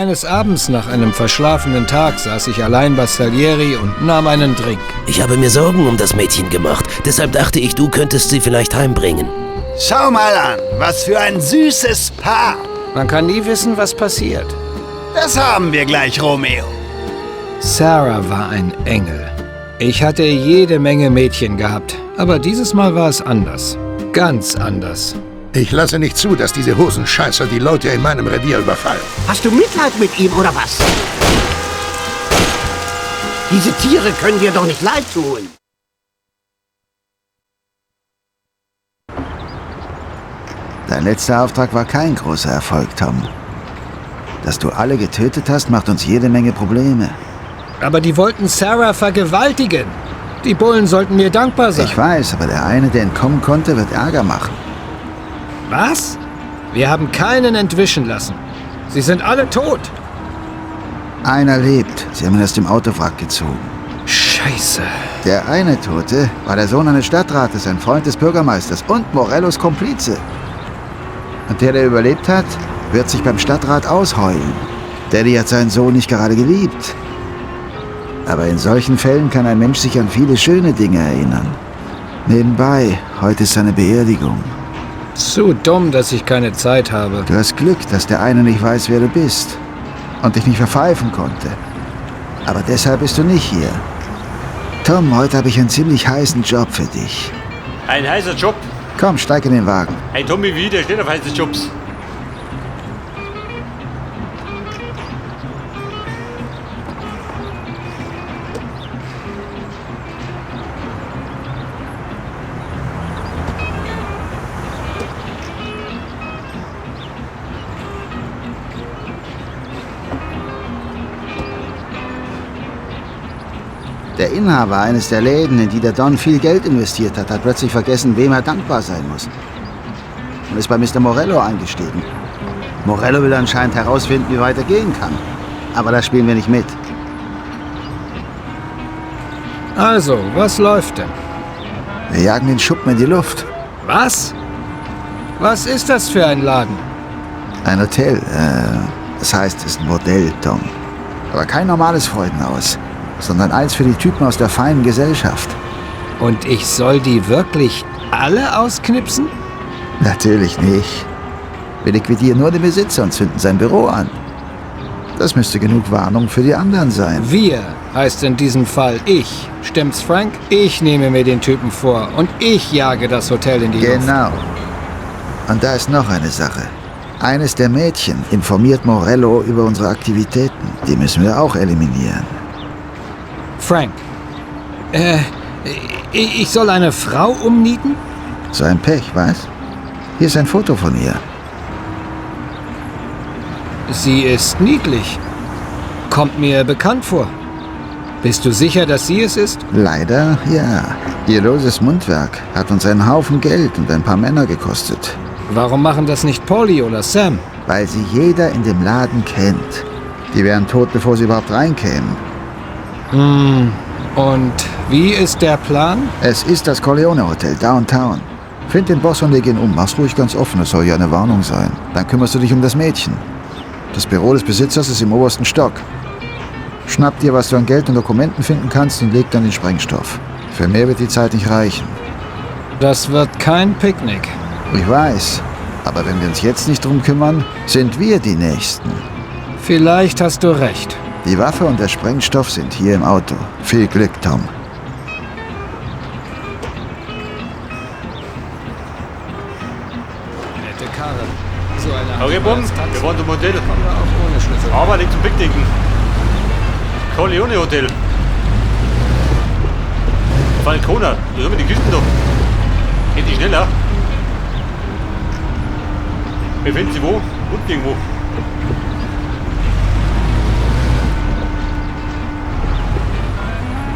Eines Abends nach einem verschlafenen Tag saß ich allein bei Salieri und nahm einen Drink. Ich habe mir Sorgen um das Mädchen gemacht. Deshalb dachte ich, du könntest sie vielleicht heimbringen. Schau mal an, was für ein süßes Paar. Man kann nie wissen, was passiert. Das haben wir gleich, Romeo. Sarah war ein Engel. Ich hatte jede Menge Mädchen gehabt, aber dieses Mal war es anders. Ganz anders. Ich lasse nicht zu, dass diese Hosenscheißer die Leute in meinem Revier überfallen. Hast du Mitleid mit ihm oder was? Diese Tiere können dir doch nicht leid tun. Dein letzter Auftrag war kein großer Erfolg, Tom. Dass du alle getötet hast, macht uns jede Menge Probleme. Aber die wollten Sarah vergewaltigen. Die Bullen sollten mir dankbar sein. Ich weiß, aber der eine, der entkommen konnte, wird Ärger machen. Was? Wir haben keinen entwischen lassen. Sie sind alle tot. Einer lebt. Sie haben ihn aus dem Autowrack gezogen. Scheiße. Der eine Tote war der Sohn eines Stadtrates, ein Freund des Bürgermeisters und Morellos Komplize. Und der, der überlebt hat, wird sich beim Stadtrat ausheulen. Daddy hat seinen Sohn nicht gerade geliebt. Aber in solchen Fällen kann ein Mensch sich an viele schöne Dinge erinnern. Nebenbei, heute ist seine Beerdigung. Zu dumm, dass ich keine Zeit habe. Du hast Glück, dass der eine nicht weiß, wer du bist und dich nicht verpfeifen konnte. Aber deshalb bist du nicht hier. Tom, heute habe ich einen ziemlich heißen Job für dich. Ein heißer Job. Komm, steig in den Wagen. Hey Tommy, wie, der steht auf heiße Jobs. Der Inhaber eines der Läden, in die der Don viel Geld investiert hat, hat plötzlich vergessen, wem er dankbar sein muss. Und ist bei Mr. Morello eingestiegen. Morello will anscheinend herausfinden, wie weit er gehen kann. Aber da spielen wir nicht mit. Also, was läuft denn? Wir jagen den Schuppen in die Luft. Was? Was ist das für ein Laden? Ein Hotel, das heißt, es ist ein Bordell, Tom. Aber kein normales Freudenhaus, sondern eins für die Typen aus der feinen Gesellschaft. Und ich soll die wirklich alle ausknipsen? Natürlich nicht. Wir liquidieren nur den Besitzer und zünden sein Büro an. Das müsste genug Warnung für die anderen sein. Wir heißt in diesem Fall ich. Stimmt's, Frank? Ich nehme mir den Typen vor und ich jage das Hotel in die Luft. Genau. Und da ist noch eine Sache. Eines der Mädchen informiert Morello über unsere Aktivitäten. Die müssen wir auch eliminieren. Frank, ich soll eine Frau umnieten? So ein Pech, was? Hier ist ein Foto von ihr. Sie ist niedlich. Kommt mir bekannt vor. Bist du sicher, dass sie es ist? Leider, ja. Ihr loses Mundwerk hat uns einen Haufen Geld und ein paar Männer gekostet. Warum machen das nicht Polly oder Sam? Weil sie jeder in dem Laden kennt. Die wären tot, bevor sie überhaupt reinkämen. Und wie ist der Plan? Es ist das Corleone Hotel, Downtown. Find den Boss und leg ihn um. Mach's ruhig ganz offen, es soll ja eine Warnung sein. Dann kümmerst du dich um das Mädchen. Das Büro des Besitzers ist im obersten Stock. Schnapp dir, was du an Geld und Dokumenten finden kannst und leg dann den Sprengstoff. Für mehr wird die Zeit nicht reichen. Das wird kein Picknick. Ich weiß. Aber wenn wir uns jetzt nicht drum kümmern, sind wir die Nächsten. Vielleicht hast du recht. Die Waffe und der Sprengstoff sind hier im Auto. Viel Glück, Tom. Nette Karre. So eine Okay, Bumm, als Taxi. wir waren zum Hotel. Kommen wir auch ohne Schlüssel. Aber nicht zum Picknicken. Corleone Hotel. Falcona, da haben wir die Kisten doch. Geht die schneller? Wir finden sie wo? Unten irgendwo.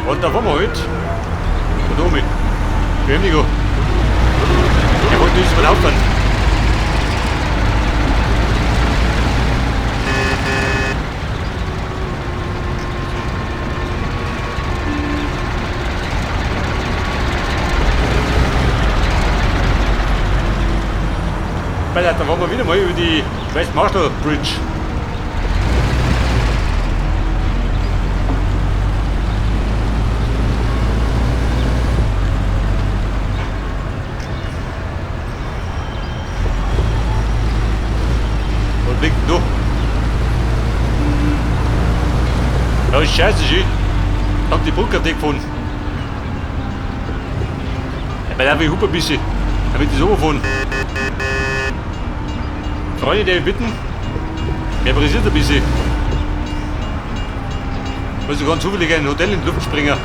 Und da fahren wir heute. Und oben. Wir haben die go. Er wollte nicht über den Hauptbahn. Weil da fahren wir wieder mal über die West Marshall Bridge. Ja, ist scheiße, schön. Hab die Brücke auf dich gefunden. Ja, bei der will ich hupen ein bisschen, damit ich runterfahren. Freunde, die ich bitten, mir pressiert ein bisschen. Muss ich ganz zufällig in ein Hotel in die Luft springen.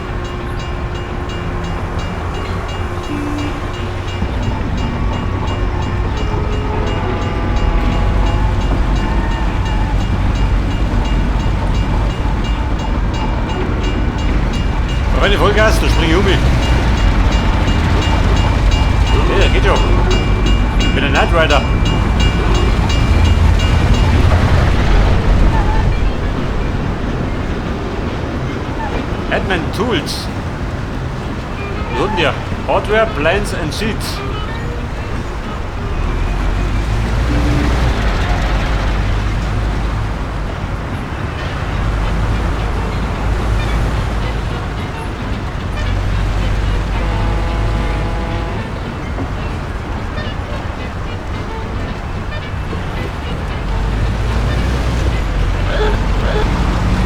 Freunde, Vollgas, da springe ich um mich. Ja, geht schon. Ich bin ein Knight Rider. Admin Tools. Was hat denn der? Hardware, Plans and Seats.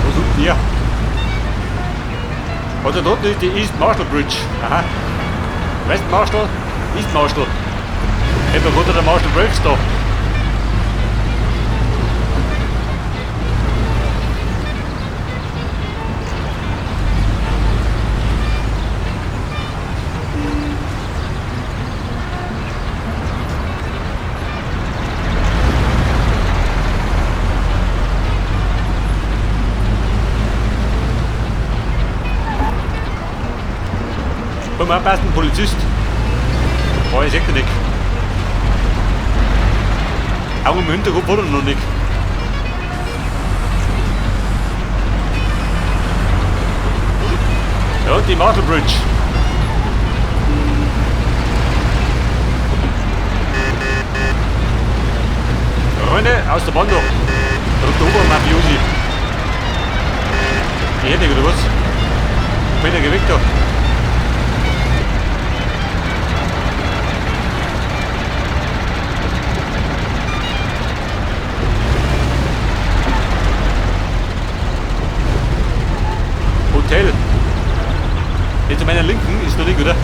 Was sucht denn hier? Also dort ist die East Marshall Bridge. Aha. West Marshall, East Marshall. Eben unter der Marshall Bridge da. Komm, aufpassen, Polizist. Boah, ich seh nicht. Augen im Hinterkopf hat er noch nicht. Ja, die Marshall Bridge. Freunde, aus der Bahn da. Da kommt der Obermafiosi. Die hätte ich, oder was? Bin der geweckt da. Hotel. Hier zu meiner Linken ist noch nicht, oder?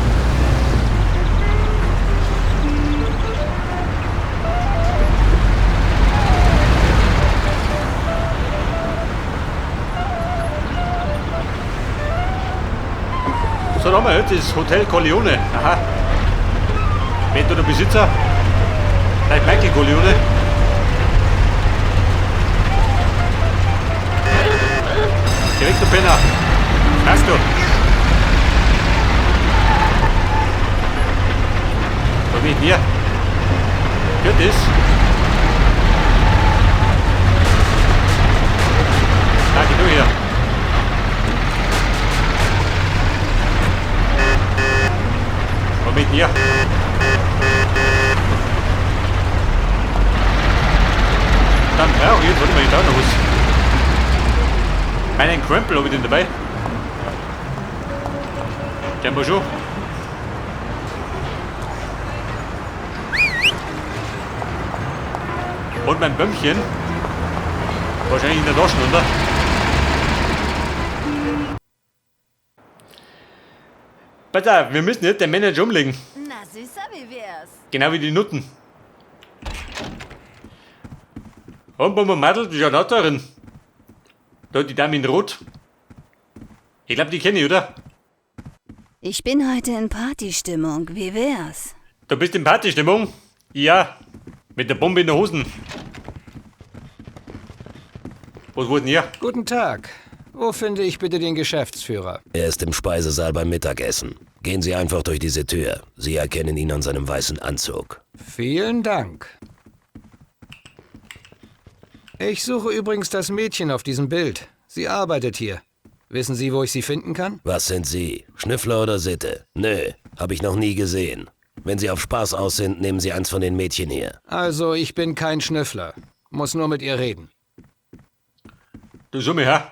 So, da haben wir jetzt das Hotel Corleone. Aha. Wer ist da der Besitzer? Vielleicht Michael Corleone. Geh weg, du Penner. Hast du? Wo bin ich denn hier? Hört das? Da, geh du hier. Wo bin ich denn hier? Dann brauche ich jetzt, warte mal, ich brauche noch was. Meinen Krempel habe ich denn dabei? Scheinbar schon. Und mein Bömmchen. Wahrscheinlich in der Tasche, oder? Pass auf, wir müssen jetzt den Manager umlegen. Na süßer, wie wär's? Genau wie die Nutten. Und beim Madel, die schaut auch darin. Da die Dame in Rot. Ich glaub, die kenne ich, oder? Ich bin heute in Partystimmung. Wie wär's? Du bist in Partystimmung? Ja. Mit der Bombe in der Hosen. Was wollt denn ihr? Guten Tag. Wo finde ich bitte den Geschäftsführer? Er ist im Speisesaal beim Mittagessen. Gehen Sie einfach durch diese Tür. Sie erkennen ihn an seinem weißen Anzug. Vielen Dank. Ich suche übrigens das Mädchen auf diesem Bild. Sie arbeitet hier. Wissen Sie, wo ich sie finden kann? Was sind Sie? Schnüffler oder Sitte? Nö, hab ich noch nie gesehen. Wenn Sie auf Spaß aus sind, nehmen Sie eins von den Mädchen hier. Also, ich bin kein Schnüffler. Muss nur mit ihr reden. Du Summe, ha?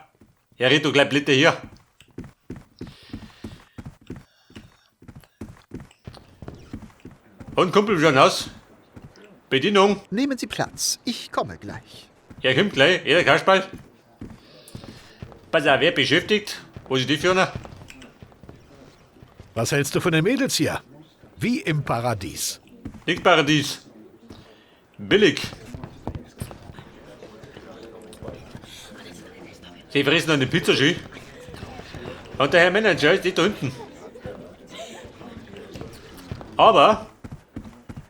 Ja, red du gleich bitte hier. Und Kumpel, schon aus? Bedienung. Nehmen Sie Platz, ich komme gleich. Ja, kommt gleich. Jeder Kasperl. Pass auf, wer beschäftigt? Was ist die für einer? Was hältst du von den Mädels hier? Wie im Paradies. Nicht Paradies. Billig. Sie fressen eine Pizza schön. Und der Herr Manager ist da hinten. Aber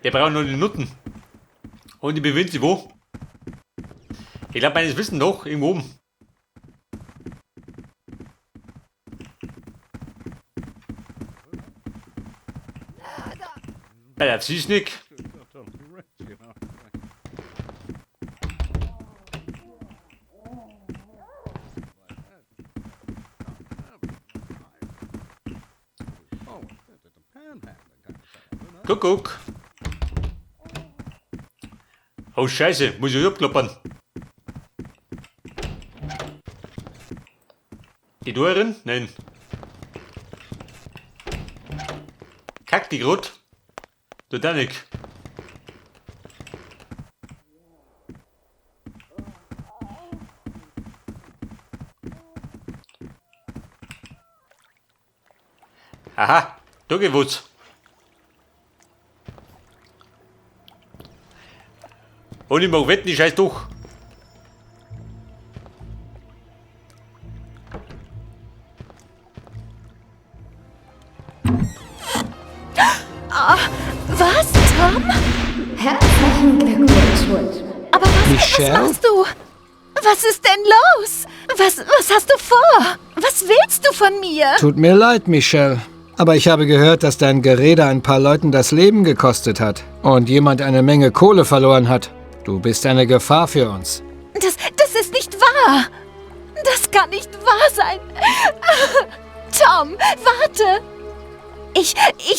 der braucht nur die Nutten. Und die befindet sich wo? Ich glaube meines Wissens noch irgendwo oben. Bei der Psychnik. Kuckuck. Oh Scheiße, muss ich abklappern. Die Torin? Nein. Kack die Grut. Titanic. Aha, da geht was. Und ich mag wetten, ich scheiß doch. Was, Tom? Herzlichen Glückwunsch. Aber was, Michelle? was machst du? Was ist denn los? Was hast du vor? Was willst du von mir? Tut mir leid, Michelle. Aber ich habe gehört, dass dein Gerede ein paar Leuten das Leben gekostet hat und jemand eine Menge Kohle verloren hat. Du bist eine Gefahr für uns. Das ist nicht wahr. Das kann nicht wahr sein. Tom, warte. Ich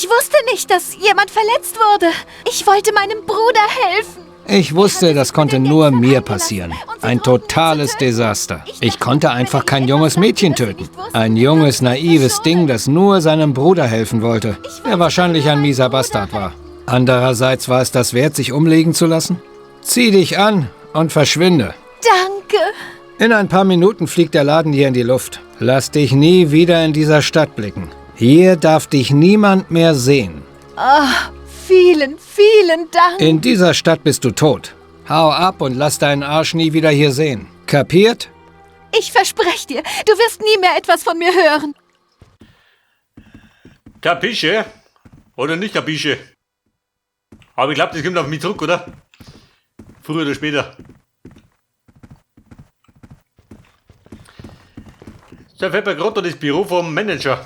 wusste nicht, dass jemand verletzt wurde. Ich wollte meinem Bruder helfen. Ich wusste, das konnte nur mir passieren. Ein totales Desaster. Ich konnte einfach kein junges Mädchen töten. Ein junges, naives Ding, das nur seinem Bruder helfen wollte, der wahrscheinlich ein mieser Bastard war. Andererseits war es das wert, sich umlegen zu lassen? Zieh dich an und verschwinde. Danke. In ein paar Minuten fliegt der Laden hier in die Luft. Lass dich nie wieder in dieser Stadt blicken. Hier darf dich niemand mehr sehen. Oh, vielen, vielen Dank. In dieser Stadt bist du tot. Hau ab und lass deinen Arsch nie wieder hier sehen. Kapiert? Ich verspreche dir, du wirst nie mehr etwas von mir hören. Kapische? Oder nicht kapische? Aber ich glaube, das kommt auf mich zurück, oder? Früher oder später. Da fällt mir gerade das Büro vom Manager.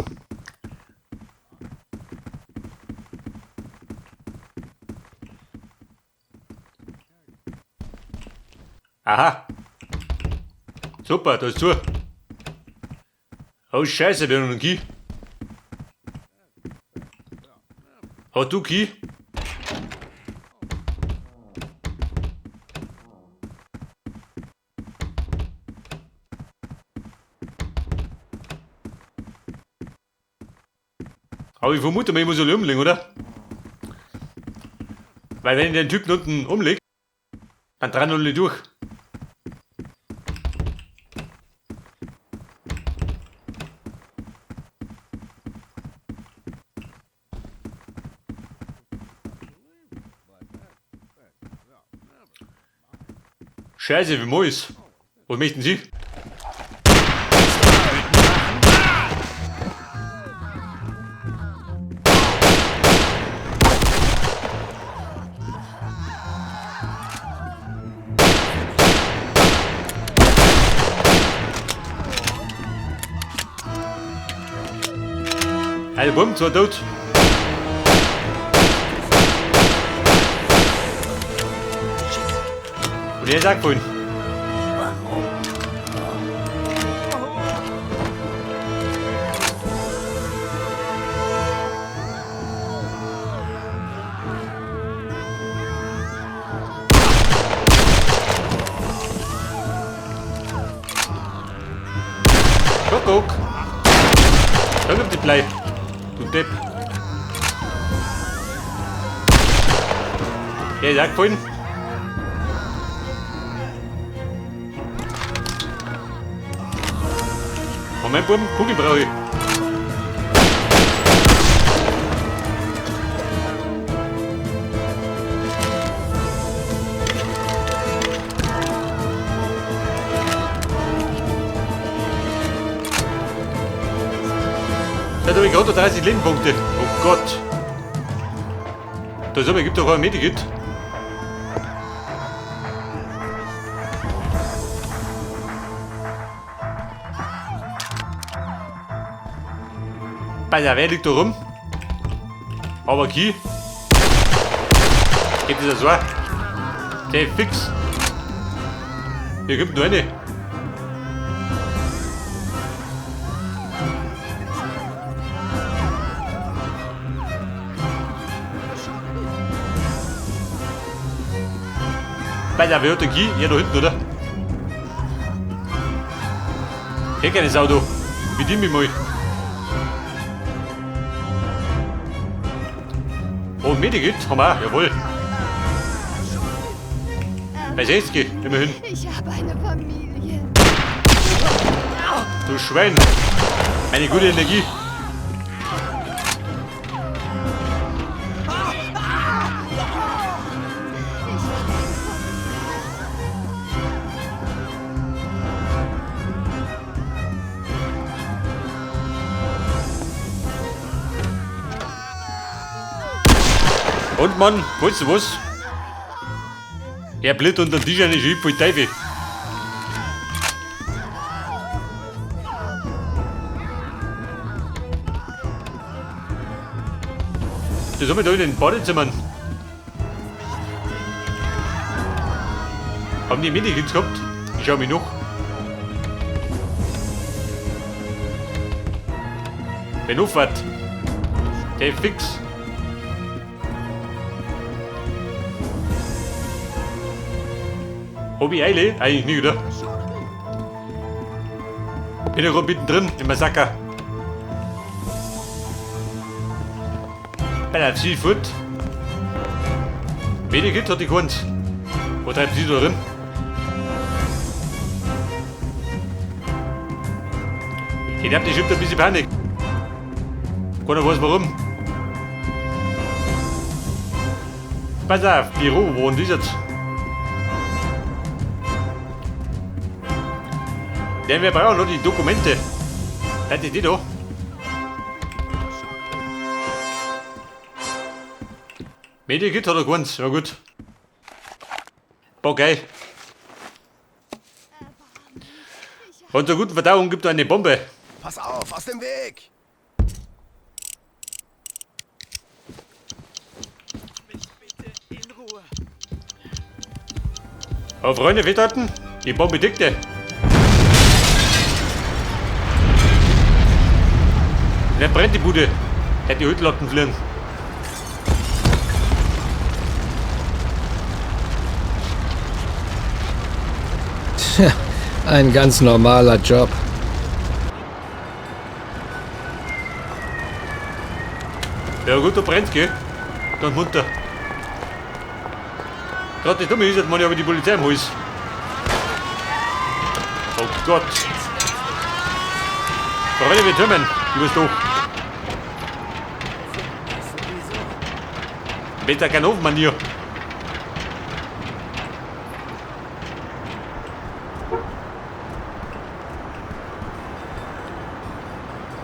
Aha. Super, da ist zu. Oh Scheiße, wir haben noch einen Key. Hast du Key? Aber ich vermute mal, ich muss alle umlegen, oder? Weil wenn ich den Typen unten umlege, dann dran alle durch. Scheiße, wie muss? Was möchten Sie? Ein Bumm, zwei tot. Und der ist auch gefallen. Kuckuck. Da kommt die Blei. Du Depp. Der ist auch gefallen. Mein Buben, Kugeln brauche ich. Da habe ich gerade 30 Lebenspunkte. Oh Gott. Da ist aber, gibt doch auch ein Medikit. Bei der wer liegt da rum? Aber Key. Geht das so? Der fix. Hier gibt nur eine. Bei der wer hat der Key? Ja, da hinten, oder? Hier kleines Auto. Bedien mich mal. Oh, Medikit haben wir auch, jawohl. Bei 60, immerhin. Ich habe eine Familie. Du Schwein. Meine gute Energie. Und Mann, weißt du was? Er bläht unter den Tisch eine Schieb voll Teufel. Das haben wir da in den Badezimmern. Haben die Medikits gehabt? Ich schau mich noch. Wenn auffahrt, der fix. Hab ich Eile? Eigentlich nicht, oder? Bin ja gerade mittendrin im Massaker. Bei der Seafood. Medikit hat die keins. Wo treibt sie da drin? Ich hab die schiebt ein bisschen Panik. Keiner weiß warum. Pass auf, Büro, wo ist jetzt? Denn wir brauchen noch die Dokumente. Das ist die da. Medikit hat er keins. Ja gut. Boah, geil. Und zur guten Verdauung gibt es eine Bombe. Pass auf, aus dem Weg! Aber Freunde, festhalten, die Bombe tickte. Und dann brennt die Bude. Hätte die Hüttenlatten fliehen. Tja, ein ganz normaler Job. Ja gut, da brennt's, gell? Dann munter. Gerade die Dumme ist, hat man ja aber die Polizei im Hals. Oh Gott. Freunde, wir türmen. Übers Dach. Besser kein Hofmanier.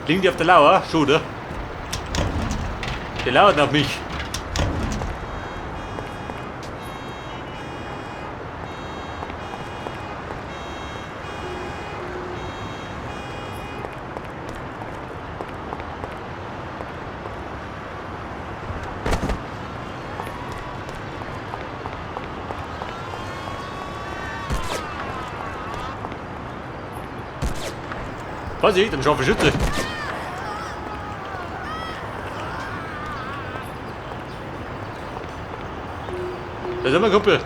Liegen die auf der Lauer? Schon, oder? Die lauern auf mich. Vorsicht, ein scharfer Schütze. Da sind wir, Kumpel.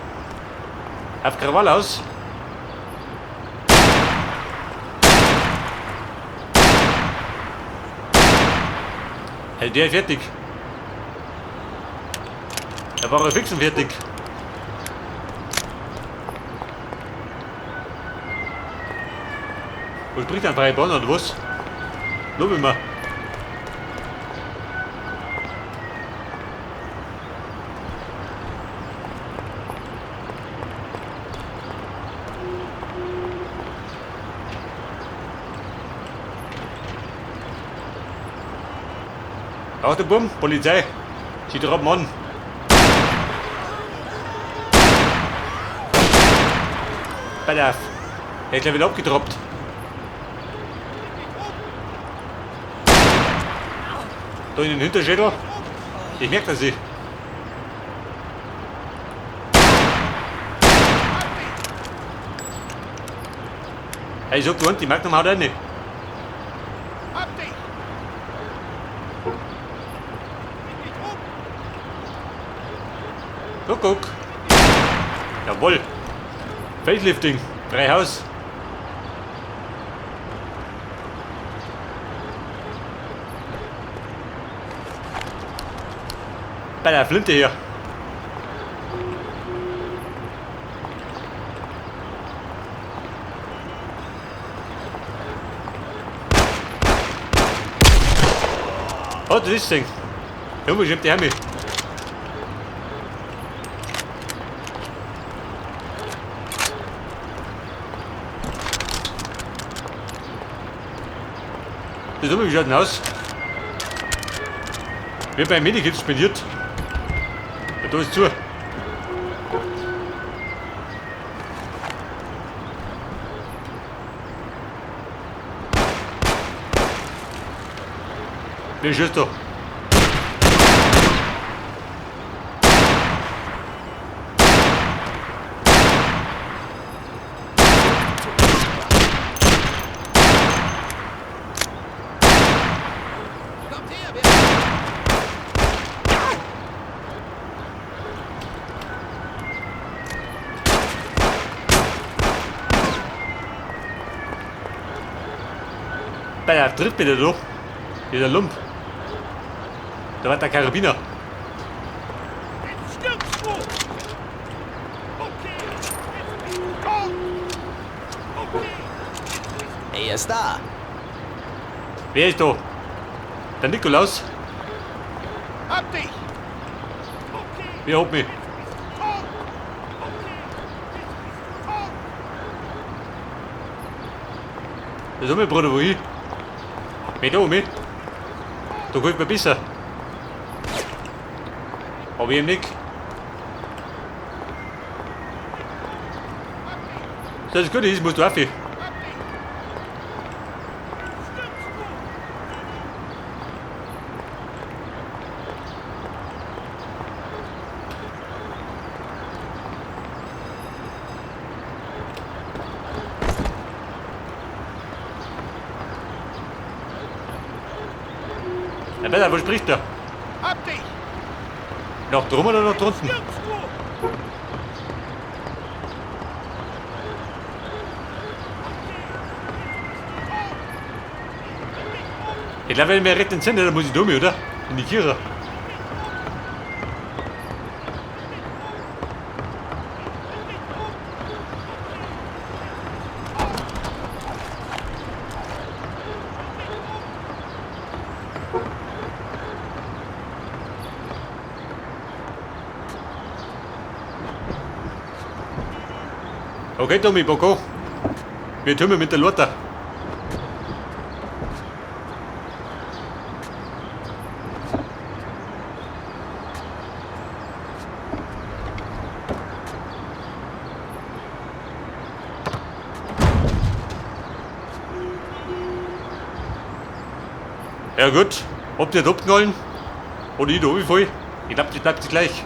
Auf Krawall aus. Hey, der ist fertig. Da war er fix und fertig. Wo spricht ein freier Bahn oder was? Lob ich mir. Achtung, Bumm, Polizei. Sie trappen an. Pass auf. Er ist gleich wieder abgetroppt. Da in den Hinterschädel. Ich merke das nicht. Hey, ich sag du, die Magnum haut rein. Guck, guck. Jawohl. Facelifting. Drei Haus. Bei der Flinte hier. Oh, das ist Ding. Junge, ich hab die Hemme. Das ist wie schaut denn aus? Wird beim Medikit spendiert. Ja, da ist zu. Wer schießt da? Bei der tritt bitte doch. Dieser Lump. Da war der Karabiner. Er ist da. Wer ist da? Der Nikolaus? Hab dich! Wer hat mich? Das ist mein Bruder, wo ich? Mit da, mit. Da gefällt mir besser. Aber ich nicht. So, das Gute ist, musst du auf. Na besser, wo spricht der? Hab dich! Nach drüben oder nach drunten? Ich glaube, wenn wir retten sind, dann muss ich durch, oder? In die Kirche. Okay, Tommy, Boko. Wir tun mit der Lothar. Ja gut, ob die abknallen oder ich da runterfall, ich glaub, das bleibt sich gleich.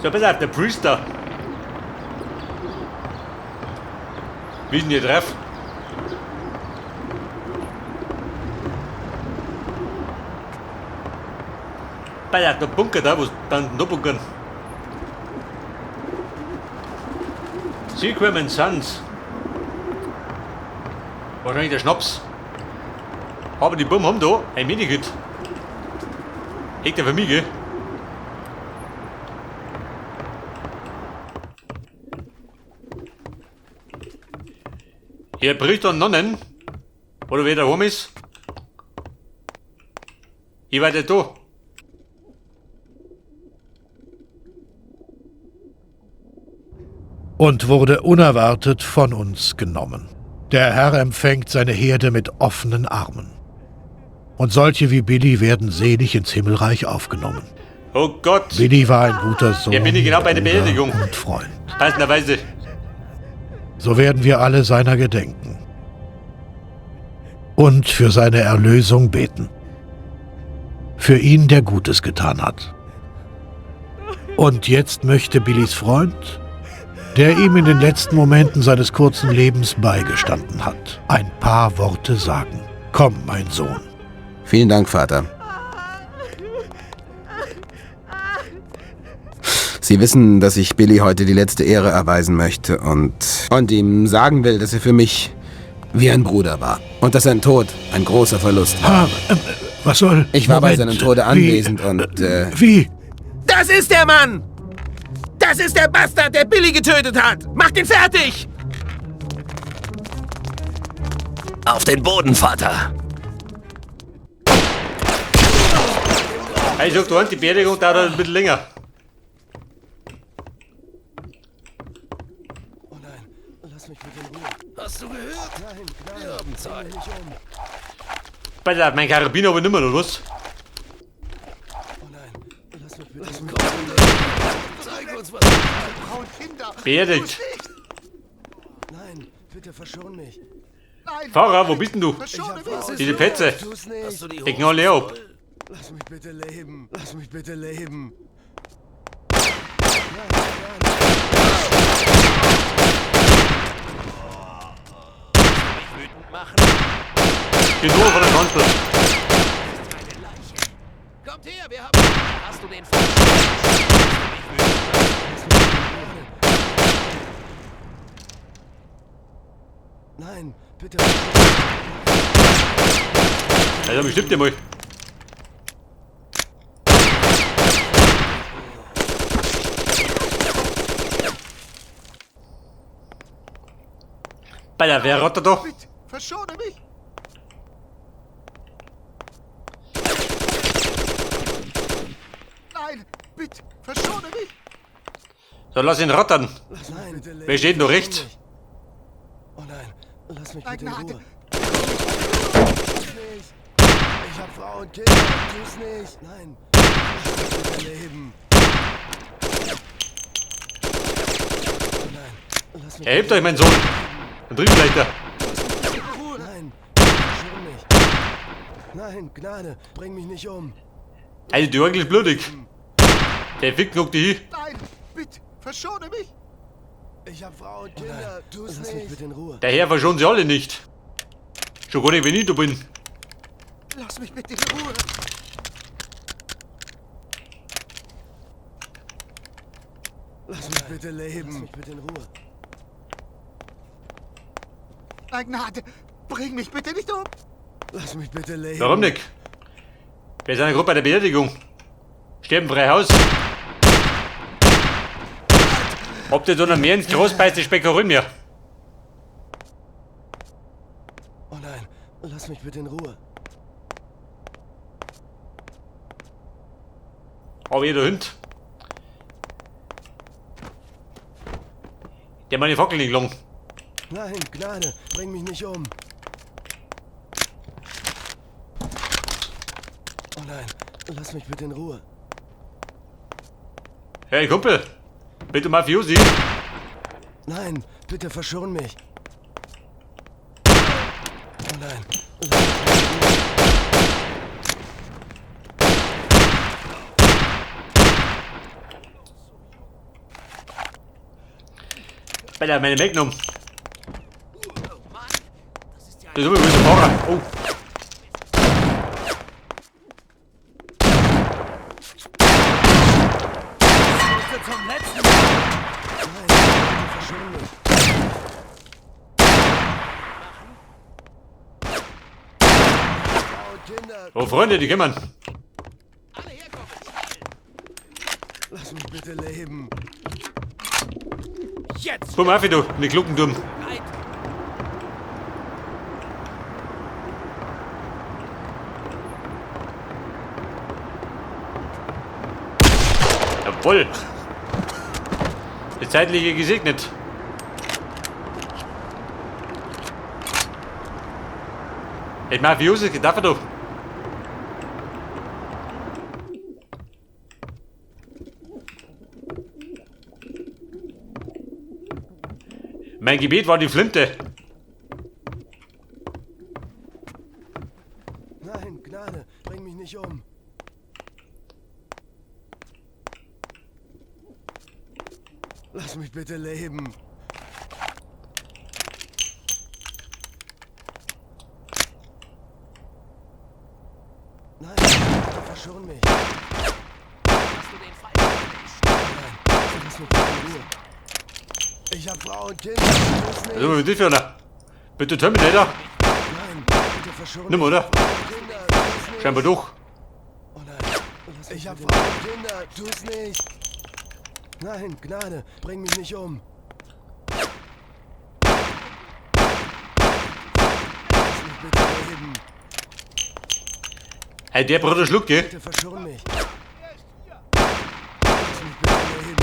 So, pass auf, der Priester. Wie ist denn hier drauf? Pass auf, der Bunker da, wo dann noch bunkern. Sequim Sons. Wahrscheinlich der Schnaps. Aber die Buben haben da ein Medikit. Hegt der für mich, gell? Hier bricht und Nonnen. Oder wer daheim ist. Ich war nicht da. Und wurde unerwartet von uns genommen. Der Herr empfängt seine Herde mit offenen Armen. Und solche wie Billy werden selig ins Himmelreich aufgenommen. Oh Gott. Billy war ein guter Sohn, Hier bin ich genau bei der Bruder Beerdigung. und Freund. Passenderweise. So werden wir alle seiner gedenken. Und für seine Erlösung beten. Für ihn, der Gutes getan hat. Und jetzt möchte Billys Freund, der ihm in den letzten Momenten seines kurzen Lebens beigestanden hat, ein paar Worte sagen. Komm, mein Sohn. Vielen Dank, Vater. Sie wissen, dass ich Billy heute die letzte Ehre erweisen möchte und ihm sagen will, dass er für mich wie ein Bruder war. Und dass sein Tod ein großer Verlust war. Was soll... Ich war bei Moment, seinem Tode wie- anwesend und... Wie? Das ist der Mann! Das ist der Bastard, der Billy getötet hat! Macht ihn fertig! Auf den Boden, Vater! Ich sag, du, die Beerdigung dauert ein bisschen länger. Hast du gehört? Nein, Wir haben Zeit. Pass auf, mein Karabiner habe ich nicht mehr, oder was? Zeig uns was. Beerdigt. Nein, bitte verschon mich. Fahrer, wo bist denn du? Diese Petze. Hast du die Ich knall leer ab. Lass mich bitte leben. Lass mich bitte leben. Die Nummer von der Kanzel. Kommt her, wir haben... Hast du den Nein, bitte. Also bestimmt dir mal. Bei der wer rattert da? Verschone mich! Nein, bitte, verschone mich! So, lass ihn rattern. Nein, bitte leben. Wer steht denn da rechts? Oh nein, lass mich Nein, bitte in Gnade. Ruhe. Tu's nicht. Ich hab Frau und Kinder. Tu's nicht. Nein, lass mich bitte leben. Oh nein, lass mich Er hebt euch, mein Sohn. Dann drüben gleich da. Nein, verschon mich. Nein, Gnade, bring mich nicht um. Also, die Orgel ist blutig. Der fickt noch die hin. Nein, bitte, verschone mich! Ich hab Frau und Kinder. Tu's lass mich bitte in Ruhe. Der Herr verschont sie alle nicht. Schon gar nicht, wenn ich da bin. Lass mich bitte in Ruhe! Lass mich bitte leben. Lass mich bitte in Ruhe. Nein, Gnade, bring mich bitte nicht um! Lass mich bitte leben. Warum nicht? Wir sind ja gerade bei der Beerdigung. Sterben frei Haus. Ob der da noch mehr ins Gras beißt, das spekulieren wir. Oh nein, lass mich bitte in Ruhe. Aber ihr da hinten. Der meine Fackel nicht lang. Nein, Gnade, bring mich nicht um. Oh nein, lass mich bitte in Ruhe. Hey Kumpel, bitte Mafiosi. Nein, bitte verschon mich. Oh nein, lass mich bitte in Ruhe. Bei der meine Magnum. Das ist immer wieder Fahrer. Oh. Oh, Freunde, die kommen. Lass mich bitte leben. Jetzt! Komm auf, du, in den Glockenturm. Jawohl! Die Zeitliche gesegnet. Het Mafiosi gedacht doch. Mein Gebet war die Flinte. Nein, Gnade, bring mich nicht um. Lass mich bitte leben. Nein, bitte verschon mich. Hast du den Falschen erwischt? Nein, lass mich bitte in Ruhe. Ich hab Frau und Kinder. Tu's nicht. Also, mit dir, oder? Bitte Terminator. Nein, bitte verschon Nimm, mich. oder? Frau und Kinder, tu's nicht. Scheinbar doch. Oh nein, lass mich Ich hab Frau und Kinder, tu's nicht. Nein, Gnade, bring mich nicht um. Lass mich bitte leben. Hey, der Bruder Schluck, gell? Bitte verschon mich. Lass mich bitte leben.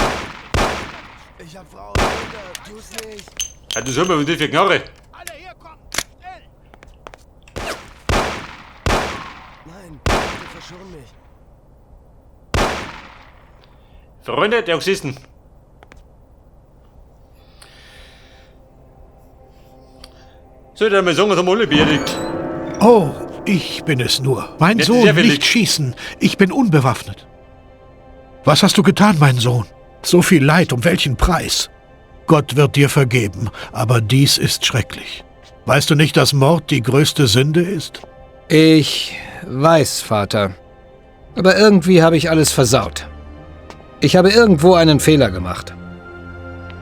Ich hab Frau und Kinder, tu's nicht. Ja, du soll mal mit dir für Knarre. Nein, bitte verschon mich. Freunde der Oxisten. Soll ich dir mal sagen, was haben alle beerdigt? Oh, ich bin es nur. Mein Jetzt ist Sohn, er willig. nicht schießen. Ich bin unbewaffnet. Was hast du getan, mein Sohn? So viel Leid, um welchen Preis? Gott wird dir vergeben, aber dies ist schrecklich. Weißt du nicht, dass Mord die größte Sünde ist? Ich weiß, Vater. Aber irgendwie habe ich alles versaut. Ich habe irgendwo einen Fehler gemacht.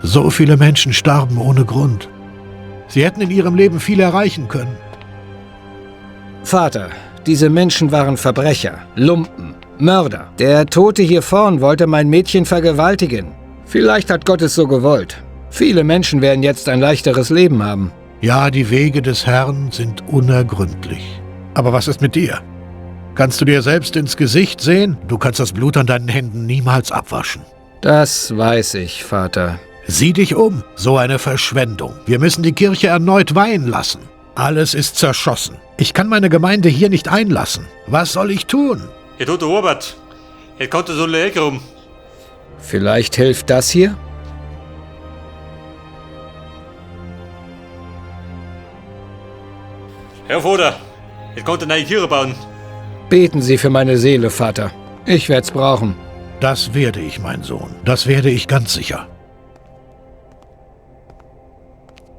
So viele Menschen starben ohne Grund. Sie hätten in ihrem Leben viel erreichen können. Vater, diese Menschen waren Verbrecher, Lumpen, Mörder. Der Tote hier vorn wollte mein Mädchen vergewaltigen. Vielleicht hat Gott es so gewollt. Viele Menschen werden jetzt ein leichteres Leben haben. Ja, die Wege des Herrn sind unergründlich. Aber was ist mit dir? Kannst du dir selbst ins Gesicht sehen? Du kannst das Blut an deinen Händen niemals abwaschen. Das weiß ich, Vater. Sieh dich um, so eine Verschwendung. Wir müssen die Kirche erneut weihen lassen. Alles ist zerschossen. Ich kann meine Gemeinde hier nicht einlassen. Was soll ich tun? Hier tut der Robert. Hier kommt so eine Ecke rum. Vielleicht hilft das hier? Herr Vater, jetzt kommt eine neue Kirche bauen. Beten Sie für meine Seele, Vater. Ich werd's brauchen. Das werde ich, mein Sohn. Das werde ich ganz sicher.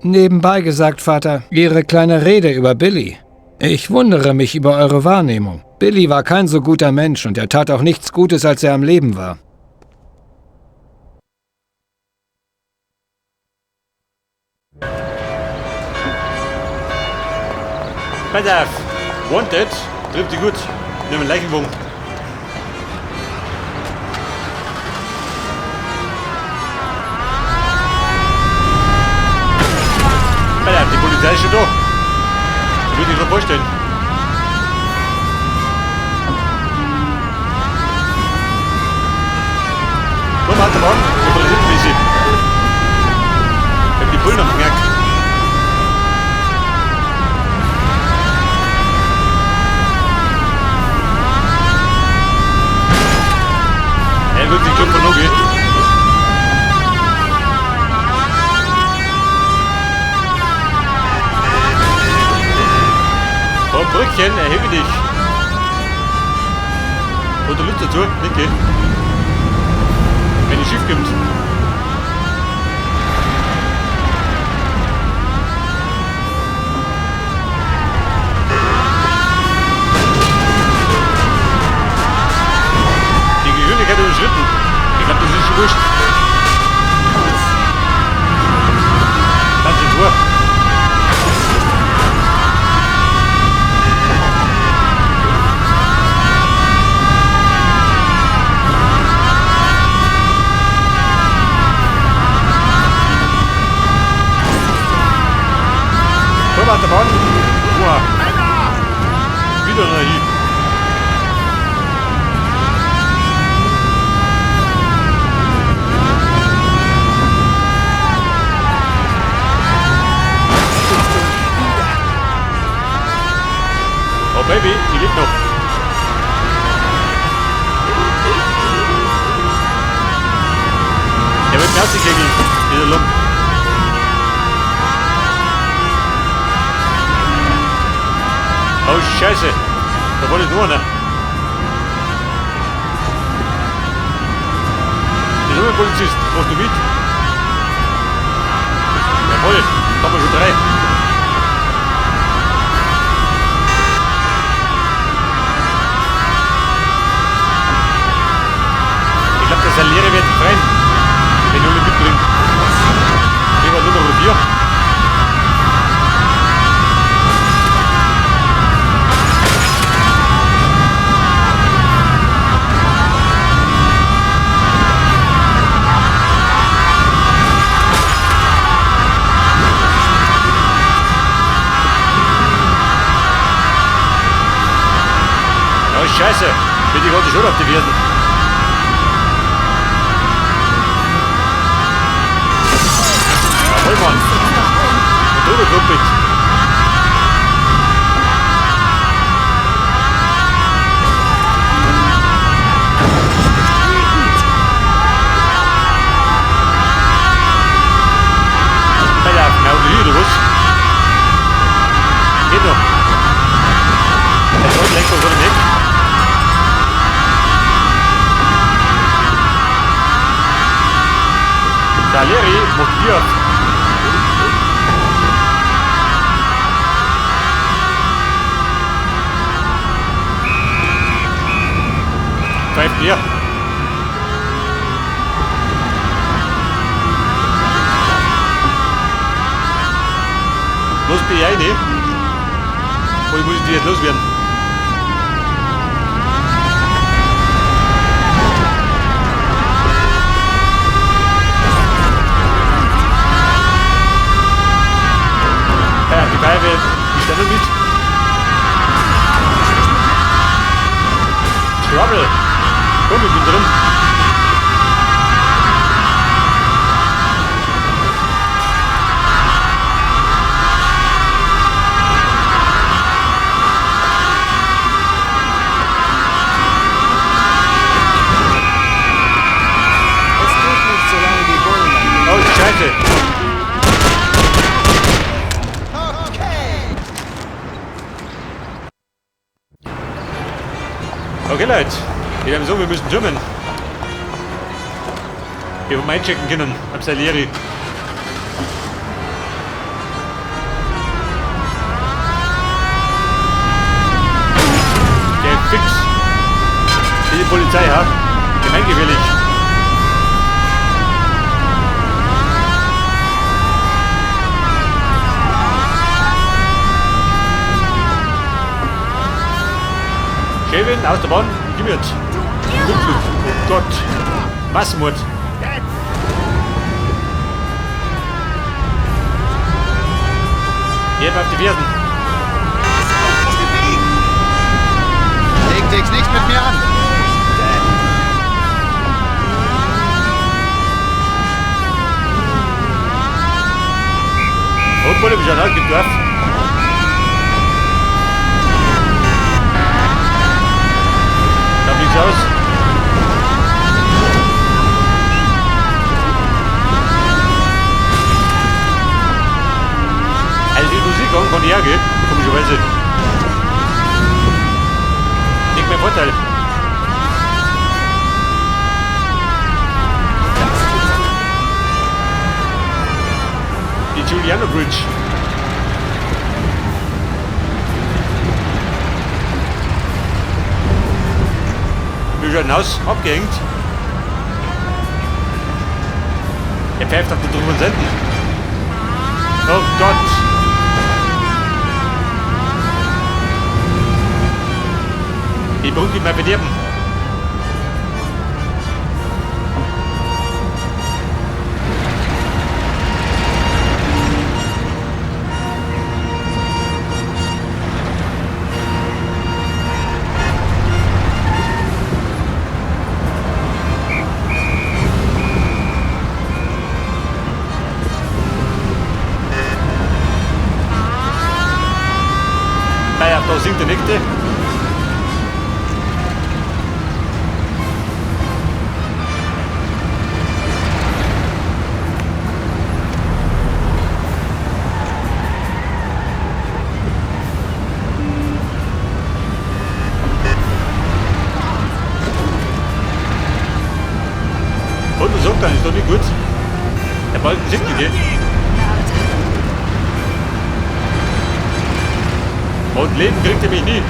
Nebenbei gesagt, Vater, Ihre kleine Rede über Billy. Ich wundere mich über eure Wahrnehmung. Billy war kein so guter Mensch und er tat auch nichts Gutes, als er am Leben war. Pass auf. Wanted. Trifft dich gut. Nimm einen Leichenwagen. Pass auf, die Polizei ist schon da. Ich würde dich noch vorstellen. Komm, halt mal an. Wir präsentieren ein bisschen. Ich hab die Bullen am Knack. Er wird sich schon von gehen. Frau Brückchen, erhebe dich. Oder Lust dazu, Nicke. Wenn die schief gibt. wurscht. Dann sind zwei. Komm, warte mal. Boah. Wieder noch hin. Oh Baby, die lebt noch. Der wird mir ausgekegeln, dieser Lump. Oh Scheiße, da wollte ich nur einer. Der ist ein Polizist, machst du mit? Jawohl, da haben wir schon drei. Ich glaube, der Salieri wird freien, wenn ich alle mitbringe. Ich war Nummer 4. Ja, Scheiße, bin ich gerade schon auf die Werden. Jawohl, Mann. Und drüber kumpelt. Alter, auf dem Auto hier, oder was? Geht noch. Der Soll lenkt uns nicht. Salieri macht die Tür auf. Pfeift mir. Los bin ich rein, oder muss ich die jetzt loswerden? Ja, die Feuerwehr ist da noch mit. Trouble! Komm, ich bin drin. Es geht nicht, solange die Bullen Oh, Scheiße! Okay, Leute, ich habe so, wir müssen türmen. Wir wollen einchecken können am Salieri. Der fix. Die Polizei, ha? Gemeingefährlich. Kevin aus der Bahn, gib mir jetzt. Unglück. Oh Gott. Massenmord. Hier auf die Fersen. Leg dich nicht mit mir an. Oh, Bulle, wie schaut aus? Gib drauf. Schaut nichts aus. Also die Musik an kann ich auch gehen, komischerweise. Nicht mein Vorteil. Die Giuliano Bridge. Wie schaut denn aus? Abgehängt. Der pfeift auf der drüben Seite. Oh Gott! Die Brücke mal verderben. Da singt der Nächste. Und was sagt er? Ist doch nicht gut. Der Balken singt nicht. Und Leben kriegt er mich nie.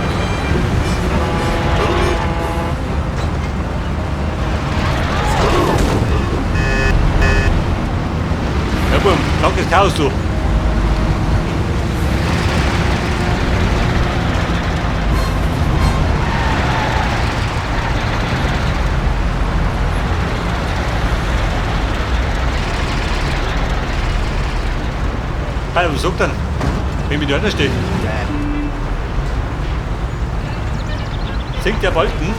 Ja, Bum, danke Chaos, du. Hey, was sagt er? Wenn ich da stehe. Sinkt der Balken?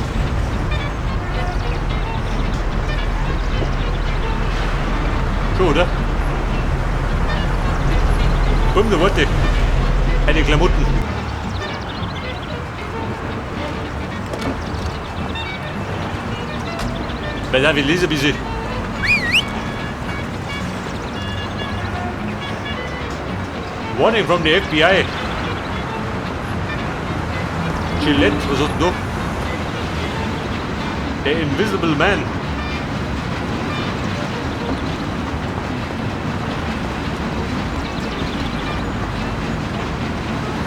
Schon, oder? Bumm, da warte. Eine Klamotten. Weil da, wir lesen ein bisschen. Warning from the FBI. Gillette, was hast du da? Der Invisible Man.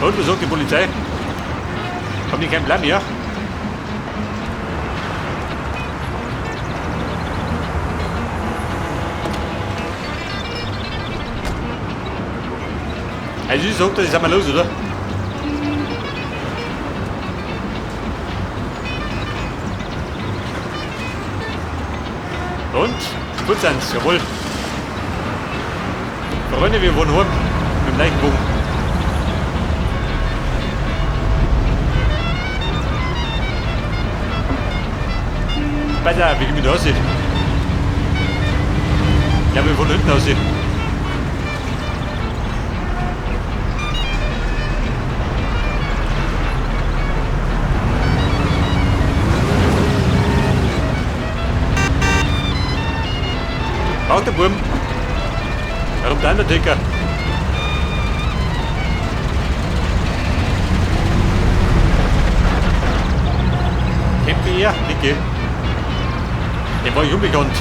Und was sagt die Polizei? Haben die keinen Plan mehr? Also ich sag, das ist einmal los, oder? Und? Gut sind's, jawohl. Freunde, wir wollen heim mit dem Leichenbogen. Weiter, wie geht mir aussieht? Ja, wir wollen hinten aussehen. Braucht der Burm. Warum der Undertaker? Kennt mich er? Nicke. Dem war ich unbekannt.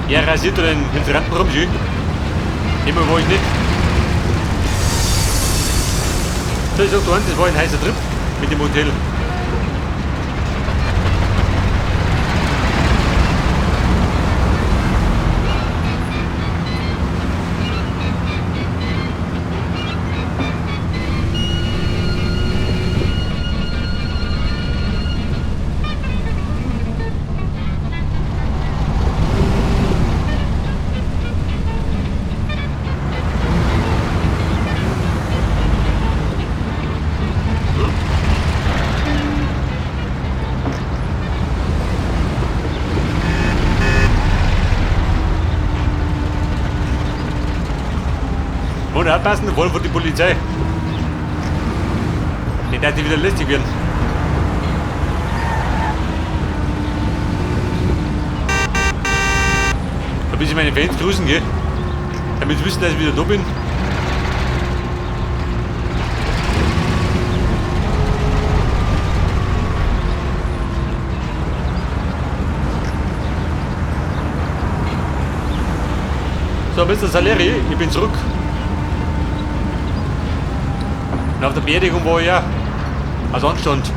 Er rasiert den Hydranten rum, schön. Immer war ich nicht. So, ich sag dir eins, das war ein heißer Trip mit dem Hotel. Und aufpassen, wollen von die Polizei. Nicht, dass die wieder lästig werden. Ein bisschen meine Fans grüßen, gell? Damit sie wissen, dass ich wieder da bin. So, Mr. Salieri, ich bin zurück. Und auf der Beerdigung war ich ja als Anstand.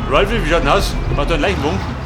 Ralphie, wie schaut denn aus? Hast du einen Leichenwagen?